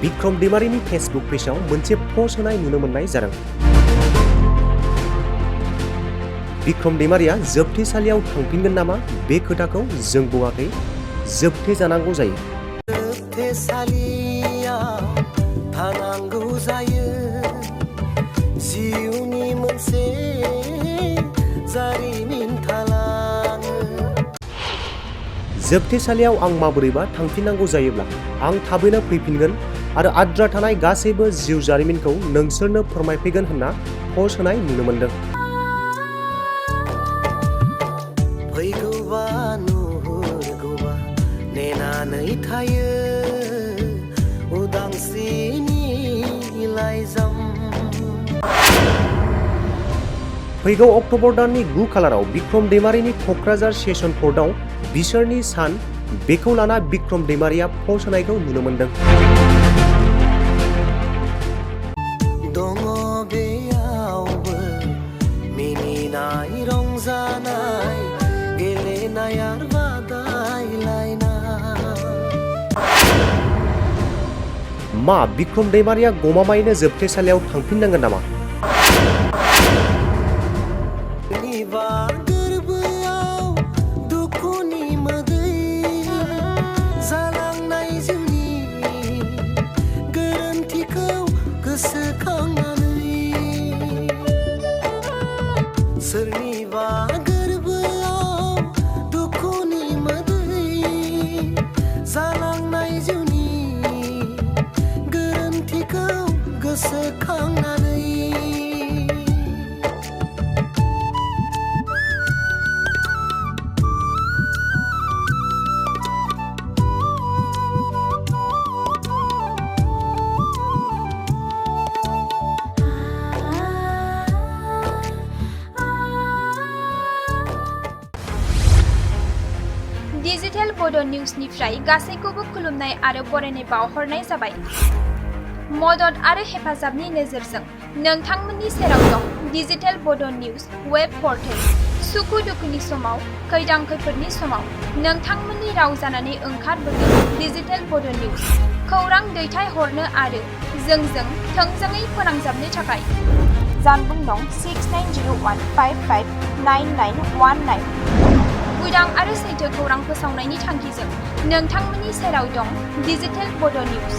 Bikram दैमारिनि Facebook पेजाव मोनसे post होनाय नुनो मोननाय जादों। बिक्रम दैमारिया जोबथेसालियाव थांफिनगोन नामा बे खोथाखौ जों बुङाखै, जोबथे जानांगौ जायो। जोबथेसालियाव थानांगौ जायो, जिउनि मोनसे जारिमिन थालाङो। जोबथेसालियाव आं माबोरैबा थांफिननांगौ जायोब्ला आं थाबैनो फैफिनगोन आरो आद्रा थानाय गासैबो जिउ जारिमिनखौ नोंसोरनो फोरमायफैगोन होनना पस्ट होनाय नुनो मोनदों। फैगौबा नुहुरगौबा नेनानै थायो उदांस्रिनि लाइजाम। फैगौ अक्ट'बर दाननि 9 खालाराव बिक्रम दैमारिनि क'क्राझार सेसन कर्टआव बिसोरनि सान, बेखौ लाना बिक्रम दैमारिया पस्ट होनायखौ नुनो मोनदों। दङ बेयावबो मिनिनाय रंजानाय, गेलेनाय आरो बादायलायनाय। मा बिक्रम दैमारिया गमामायैनो जोबथेसालियाव थांफिननांगोन नामा? गोरबोआव दुखुनि मोदै जालांनाय जिउनि गोरोन्थिखौ गोसोखांनानै, सोरनिबा गोरबोआव दुखुनि मोदै जालांनाय जिउनि गोरोन्थिखौ गोसोखांनानै। डिजिटेल बड' निउजनिफ्राय गासैखौबो खुलुमनाय आरो बरायनाय बावहरनाय जाबाय। मदद आरो हेफाजाबनि नोजोरजों नोंथांमोननि सेराव दं डिजिटेल बड' निउज वेब पर्टेल। सुखु दुखुनि समाव, खैदां खैफोदनि समाव नोंथांमोननि राव जानानै ओंखारबोगोन डिजिटेल बड' निउज। खौरां दैथायहरनो आरो जोंजों थोंजोङै फोनांजाबनो थाखाय जानबुं नं 6901559919। उदां आरो सैथो खौरां फोसावनायनि थांखिजों नोंथांमोननि सेराव दं डिजिटेल बड' निउज।